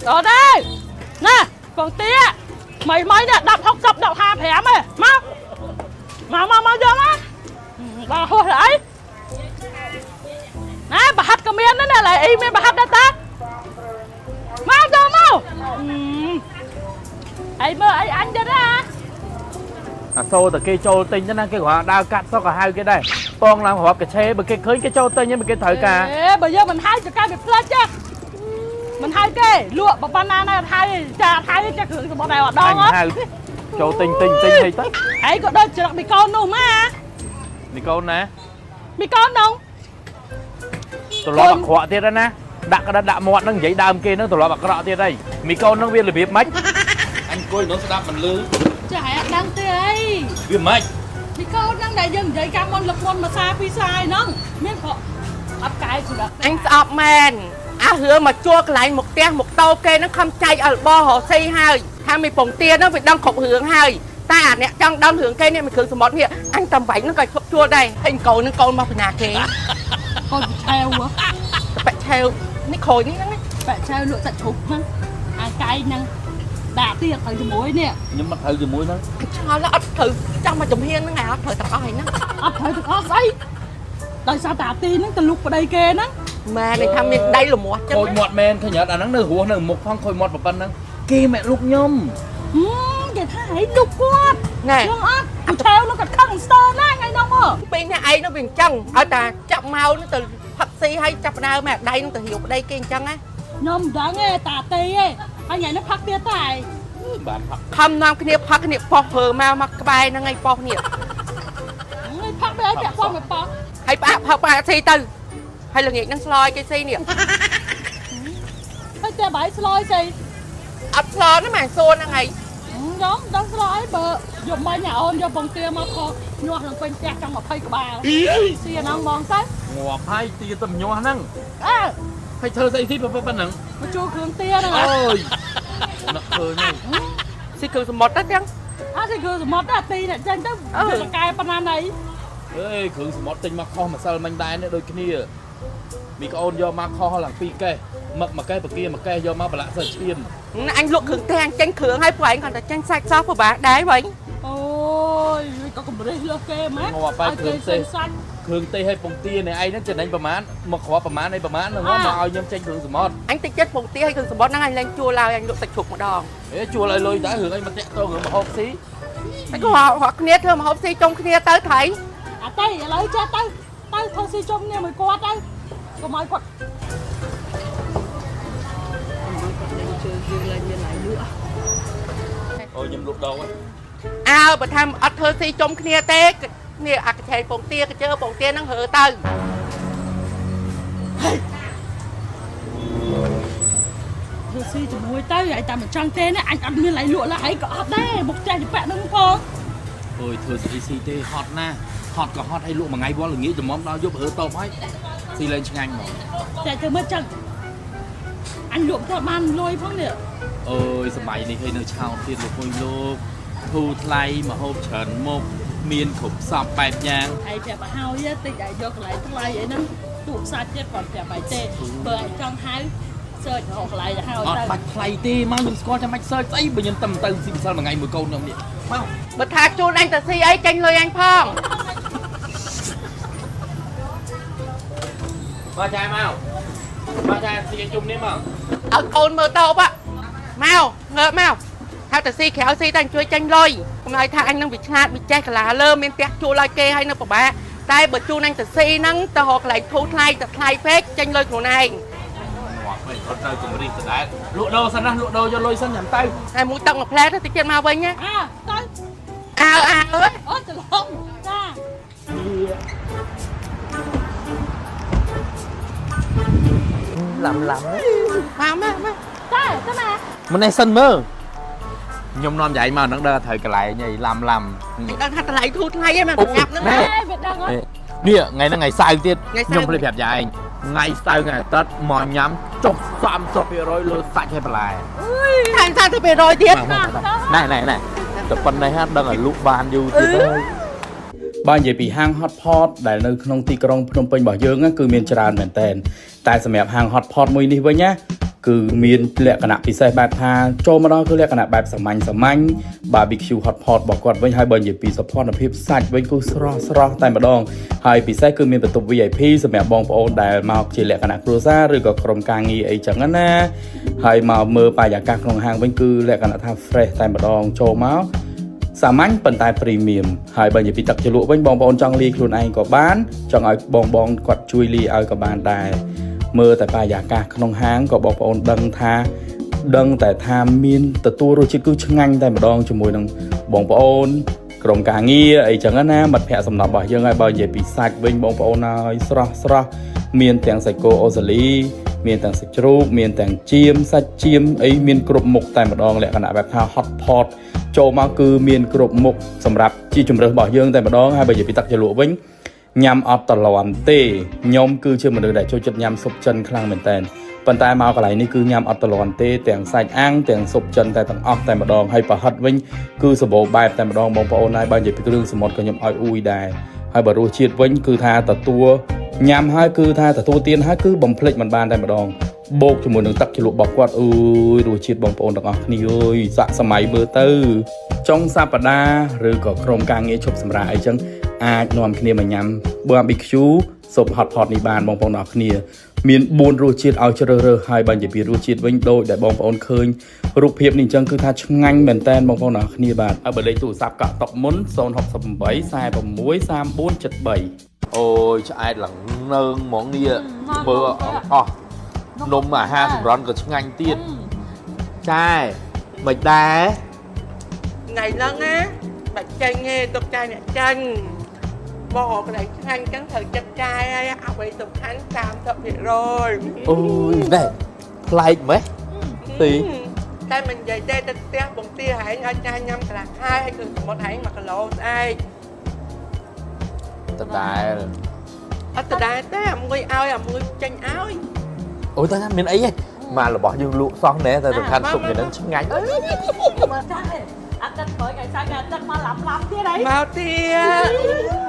ដល់ដែរណាពងទាថ្មីថ្មីនេះ10 60 10 55ឯងមកមកមកមកយកមកដល់ហួសអីណាប្រហាត់ក៏មានដែរណាឡើយអីមានប្រហាត់ដែរតាមកយកមកអីមើលអីអញទៀតណា អាសូតែគេចូលទិញទៅណាគេគ្រាន់ដើរកាត់សោះក៏ហៅគេដែរពងឡើងរាប់កឆេបើគេឃើញគេចូលទិញហ្នឹងគេត្រូវការ អេបើយើងមិនហៅចកែវាផ្លិចចាមិនហៅគេលក់ប៉ុណ្ណាណាហៅចាហៅចាគ្រឿងសម្បត្តិដែរអត់ដ អ ង ញហៅចូលទិញទិញទិញអីទៅ ហើយក៏ដូចច្រកមីកូននោះមក មីកូនណា មីកូននោះ ត្រឡប់អាក្រក់ទៀតណាដាក់ក្តិតដាក់មាត់ហ្នឹងនិយាយដើមគេហ្នឹងត្រឡប់អាក្រក់ទៀតហើយមីកូនហ្នឹងវារបៀបម៉េច អញអង្គុយនោះស្ដាប់មិនលឺ ចាហើយអត់ដឹងទេអី វាម៉េច មីកូនហ្នឹងដែលយើងនិយាយកាលមុនលឹកមុនមួយសាពីរសាយហ្នឹងមានខកអត់កែសម្រាប់ អញស្អប់មែនអារឿងមកជួលកន្លែងមុខផ្ទះមុខតោគេហ្នឹងខំចែកឲ្យរបស់រកស៊ីហើយថាមីពងទាហ្នឹងវាដឹងគ្រប់រឿងហើយតែអាអ្នកចង់ដឹងរឿងគេនេះមិនគ្រឿងសមុទ្រនេះអញតំបាញ់ហ្នឹងក៏ឈប់ជួលដែរហើយកូនហ្នឹងកូនមកពីណាគេ កូនឆែវហ៎ ប៉ាក់ឆែវនេះក្រួយនេះហ្នឹង បែកឆែវលក់សាច់ជ្រូកហ្នឹងអាកែហ្នឹងដាក់ទៀតត្រូវជាមួយនេះ ខ្ញុំមកត្រូវជាមួយហ្នឹង អញឆ្ងល់អត់ត្រូវចង់មកជំហានហ្នឹងឯងអត់ត្រូវទាំងអស់ហ្នឹង អត់ត្រូវទាំងអស់ស្អីដោយសារតាទីហ្នឹងទៅលុកប្តីគេហ្នឹង ម៉ែនេះថាមានដៃលមាស់ចឹង ខូចមាត់មែនឃើញអត់អាហ្នឹងនៅរស់នៅមុខផងខូចមាត់ប៉ុណ្ណឹងគេមិនលុកខ្ញុំ គេថាឲ្យលុកគាត់ ណែ ខ្ញុំអត់ពូឆែវនោះគាត់ខឹងស្ទើរណាស់ថ្ងៃនោះមក ពេលនេះឯងនោះវាអញ្ចឹងឲ្យតាចាប់មកនោះទៅផឹកស៊ីហើយចាប់ដើមអាដៃនោះទៅរាវប្តីគេអញ្ចឹងណា ខ្ញុំមិនដឹងទេតាទីទេហើយថ្ងៃនេះផឹកទៀតតែ បានផឹក ខំនាំគ្នាផឹកគ្នាប៉ុសព្រឺមកមកក្បែរហ្នឹងឯងប៉ុសនេះ នេះផឹកទៅឲ្យពាក់ព័ន្ធមួយប៉ុស ហើយផ្អាកផឹកផ្អាកស៊ីទៅហើយល្ងាចហ្នឹងឆ្លើយគេស៊ីនេះ ហើយតែបាយស្លយស្អី អត់ឆ្លងណាម៉ែសួនហ្នឹងឯង ខ្ញុំដឹងស្លយបើយកមិញអាអូនយកពងទាមកខញាស់ឡើងពេញផ្ទះចង់20ក្បាលស៊ីអាហ្នឹងហ្មងទៅ ងាប់ហើយទាទៅញាស់ហ្នឹង អើ ហើយធ្វើស្អីស៊ីប៉ុណ្ណឹង មកជួគ្រឿងទាហ្នឹង អូយនឹកឃើញហើយ ស៊ីគ្រឿងសមុទ្រទៅទាំង អើស៊ីគ្រឿងសមុទ្រអាទីនេះចេញទៅវាកែប៉ុណ្ណាណី អេគ្រឿងសមុទ្រទិញមកខុសម្សិលមិញដែរនេះដូចគ្នាមីក្អូនយកមកខុសឡើងពីរកេះមឹកមួយកេះបកាមួយកេះយកមកប្រឡាក់សើឈាម អញលក់គ្រឿងទេអញចេញគ្រឿងហើយព្រោះឯងគាត់តែចេញសាច់សោះពិបាកដែរវិញ អូយវាក៏កម្រិះលើសគេម៉េច ងាប់ហើយគ្រឿងទេស សាច់ គ្រឿងទេសឲ្យពងទានេះឯងហ្នឹងចំណេញប្រមាណមកគ្រាប់ប្រមាណអីប្រមាណហ្នឹងមកឲ្យខ្ញុំចេញគ្រឿងសមុទ្រ អញតិចចិត្តពងទាហើយគ្រឿងសមុទ្រហ្នឹងអញលែងជួលឡើយអញលក់សាច់ជ្រូកម្ដង អេជួលឲ្យលុយតើរឿងអីមកតាក់ទងរឿងមហូបស៊ី តែក៏រកគ្នាធ្វើម្ហូបស៊ីជុំគ្នាទៅថៃ អាតៃឥឡូវចេះទៅទៅធ្វើស៊ីជុំគ្នាមួយគាត់ទៅកុំឲ្យគាត់ អូខ្ញុំលក់ដងហ្នឹង អើបើថាអត់ធ្វើស៊ីជុំគ្នាទេនេះអាកឆេពងទាកជើពងទាហ្នឹងរើទៅ ធ្វើស៊ីជាមួយទៅឲ្យតែមិនចង់ទេណាអញអត់មានឡៃលក់ឡើយហើយក៏អត់ដែរមុខចាស់ចពាក់នឹងផង អូយធ្វើស្អីស៊ីទេហត់ណាស់ហត់ក៏ហត់ឲ្យលក់មួយថ្ងៃវល់ល្ងាចតម្រាំដល់យប់រើតបហើយស៊ីលែងឆ្ងាញ់ហ្មង តែធ្វើមិនចឹងអញលក់ទៅបានលុយផងនេះ អើយសម័យនេះឲ្យនៅឆោតទៀតលោកអុយលោកធូរថ្លៃមហូបច្រើនមុខមានគ្រប់សពបែបយ៉ាង ហើយប្រាប់ឲ្យហើយតិចឲ្យយកកន្លែងថ្លៃអីហ្នឹងទូសាច់ទៀតគាត់ប្រាប់ឲ្យទេបើឲ្យចង់ហៅសើចរកកន្លែងទៅហើយ អត់ ទៅ បាច់ថ្លៃទេមកខ្ញុំស្គាល់ចាំបាច់សើចស្អីបើខ្ញុំតែទៅស៊ីម្សិលមួយថ្ងៃមួយកូនខ្ញុំនេះមក បើថាជួលអញទៅស៊ីអីចេញលុយអញផង មកចាយមកមកចាយស៊ីជុំនេះមក ឲ្យកូនមើលតូបមកងើបមកថាទៅស៊ីក្រៅស៊ីតែអញជួយចេញលុយកុំឲ្យថាអញនឹងវាឆ្លាតវាចេះកាឡាលើមានផ្ទះជួលឲ្យគេឲ្យនៅពិបាកតែបើជួលអញទៅស៊ីហ្នឹងទៅរកកន្លែងធូរថ្លៃទៅថ្លៃពេកចេញលុយខ្លួនឯង ងាប់ហើយអត់ទៅកម្រិះដដែលលក់ដូរសិនណាលក់ដូរយកលុយសិនញ៉ាំទៅ តែមួយទឹកមួយផ្លែទៅតិចទៀតមកវិញណា អើទៅ អើអើអើយ អូច្រឡំចា ឡាំឡាំ មកមកមក តែទៅណា ម្នេះសិនមើលខ្ញុំនាំយាយមកហ្នឹងដល់ត្រូវកន្លែងហីឡាំឡាំ អញដឹងថាតម្លៃធូរថ្លៃឯងមកងាប់ហ្នឹង ណែ អេវាដឹងហ៎ នេះថ្ងៃហ្នឹងថ្ងៃសៅរ៍ទៀត ថ្ងៃសៅរ៍ ខ្ញុំភ្លេចប្រាប់យាយឯងថ្ងៃសៅរ៍ថ្ងៃអាទិត្យមកញ៉ាំចុះ30%លើសាច់ហើយបន្លែ ថែម30%ទៀត ណែណែណែតែប៉ុណ្ណេះហ่าដឹងឲ្យលក់បានយូរទៀតហើយ បើនិយាយពីហាង Hot Pot ដែលនៅក្នុងទីក្រុងភ្នំពេញរបស់យើងណាគឺមានច្រើនមែនទែនតែសម្រាប់ហាង Hot Pot មួយនេះវិញណា គឺមានលក្ខណៈពិសេសបែបថាចូលមកដល់គឺលក្ខណៈបែបសាមញ្ញសាមញ្ញ barbecue hot pot របស់គាត់វិញហើយបើនិយាយពីសោភ័ណភាពសាច់វិញគឺស្រស់ស្រស់តែម្ដងហើយពិសេសគឺមានបន្ទប់ VIP សម្រាប់បងប្អូនដែលមកជាលក្ខណៈគ្រួសារឬក៏ក្រុមការងារអីចឹងណាហើយមកមើលបរិយាកាសក្នុងហាងវិញគឺលក្ខណៈថា fresh តែម្ដងចូលមកសាមញ្ញប៉ុន្តែ premium ហើយបើនិយាយពីទឹកជ្រលក់វិញបងប្អូនចង់លាយខ្លួនឯងក៏បានចង់ឲ្យបងបងគាត់ជួយលាយឲ្យក៏បានដែរមើលតែបរិយាកាសក្នុងហាងក៏បងប្អូនដឹងថាដឹងតែថាមានទទួលរសជាតិគឺឆ្ងាញ់តែម្ដងជាមួយនឹងបងប្អូនក្រុមការងារអីចឹងណាមិត្តភ័ក្តិសំណប់របស់យើងហើយបើនិយាយពីសាច់វិញបងប្អូនហើយស្រស់ស្រស់មានទាំងសាច់គោអូស្ត្រាលីមានទាំងសាច់ជ្រូកមានទាំងចៀមសាច់ចៀមអីមានគ្រប់មុខតែម្ដងលក្ខណៈបែបថា hot pot ចូលមកគឺមានគ្រប់មុខសម្រាប់ជាជំរើសរបស់យើងតែម្ដងហើយបើនិយាយពីទឹកជ្រលក់វិញញ៉ាំអត់តលន់ទេខ្ញុំគឺជាមនុស្សដែលចូលចិត្តញ៉ាំស៊ុបចិនខ្លាំងមែនតើប៉ុន្តែមកកន្លែងនេះគឺញ៉ាំអត់តលន់ទេទាំងសាច់អាំងទាំងស៊ុបចិនតែទាំងអស់តែម្ដងហើយប្រហិតវិញគឺសម្បូរបែបតែម្ដងបងប្អូនហើយបើនិយាយពីគ្រឿងសមុទ្រក៏ខ្ញុំឲ្យអ៊ូយដែរហើយបើរសជាតិវិញគឺថាទទួលញ៉ាំហើយគឺថាទទួលទានហើយគឺបំភ្លេចមិនបានតែម្ដងបូកជាមួយនឹងទឹកជ្រលក់របស់គាត់អើយរសជាតិបងប្អូនទាំងអស់គ្នាអើយសាក់សម័យមើលទៅចុងសប្តាហ៍ឬក៏ក្រុមការងារឈប់សម្រាកអីចឹងអាចនាំគ្នាមកញ៉ាំ barbecue ស៊ុប hot pot នេះបានបងប្អូនទាំងអស់គ្នាមាន4រសជាតិឲ្យជ្រើសរើសហើយបើនិយាយពីរសជាតិវិញដូចដែលបងប្អូនឃើញរូបភាពនេះអញ្ចឹងគឺថាឆ្ងាញ់មែនតើបងប្អូនទាំងអស់គ្នាបាទហើយបើលេខទូរស័ព្ទកក់តុមុន068 46 34 73 អូយឆ្អែតឡើងនើងហ្មងនេះមើលអស់នំអាហារសម្រន់ក៏ឆ្ងាញ់ទៀតចែមិនដែរ ថ្ងៃហ្នឹងណាបាច់ចេញទេទុកចាយអ្នកចាញ់បងកន្លែងឆ្ងាញ់អញ្ចឹងត្រូវចិត្តចាយហើយអ្វីសំខាន់30% អូយណែប្លែកម៉េះទី តែមិននិយាយទេទៅផ្ទះបងទាហែងឲ្យចាយញ៉ាំកន្លះខែហើយគឺសមុទ្រហែង1គីឡូស្អែក ដដែល អត់ដដែលទេអាមួយឲ្យអាមួយចេញឲ្យ អូយតើណាមានអីហ៎មករបស់យើងលក់សោះណែតែសំខាន់សុបគេនឹងឆ្ងាញ់ មើលចាស់អត់ទឹកព្រោះថ្ងៃសៅរ៍ថ្ងៃទឹកមកឡាំឡាំទៀតអី មកទៀត